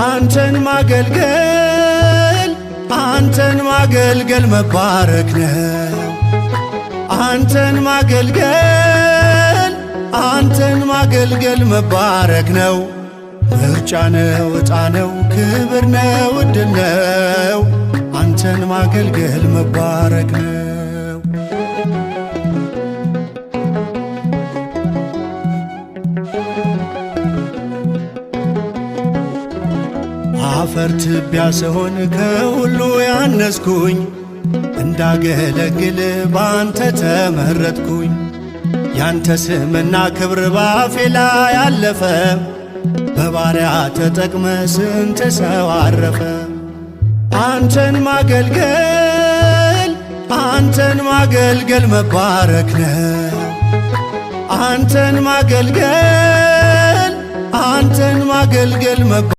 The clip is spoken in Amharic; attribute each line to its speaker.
Speaker 1: አንተን ማገልገል፣ አንተን ማገልገል መባረክ ነው። አንተን ማገልገል፣ አንተን ማገልገል መባረክ ነው። ምርጫ ነው፣ ዕጣ ነው፣ ክብር ነው፣ ዕድል ነው። አንተን ማገልገል መባረክ ነው። አፈር ትቢያ ስሆን ከሁሉ ያነስኩኝ፣ እንዳገለግል ባንተ ተመረጥኩኝ። ያንተ ስምና ክብር ባፌ ላይ አለፈ፣ በባሪያ ተጠቅመ ስንት ሰው አረፈ። አንተን ማገልገል፣ አንተን ማገልገል መባረክ ነው። አንተን ማገልገል፣ አንተን ማገልገል።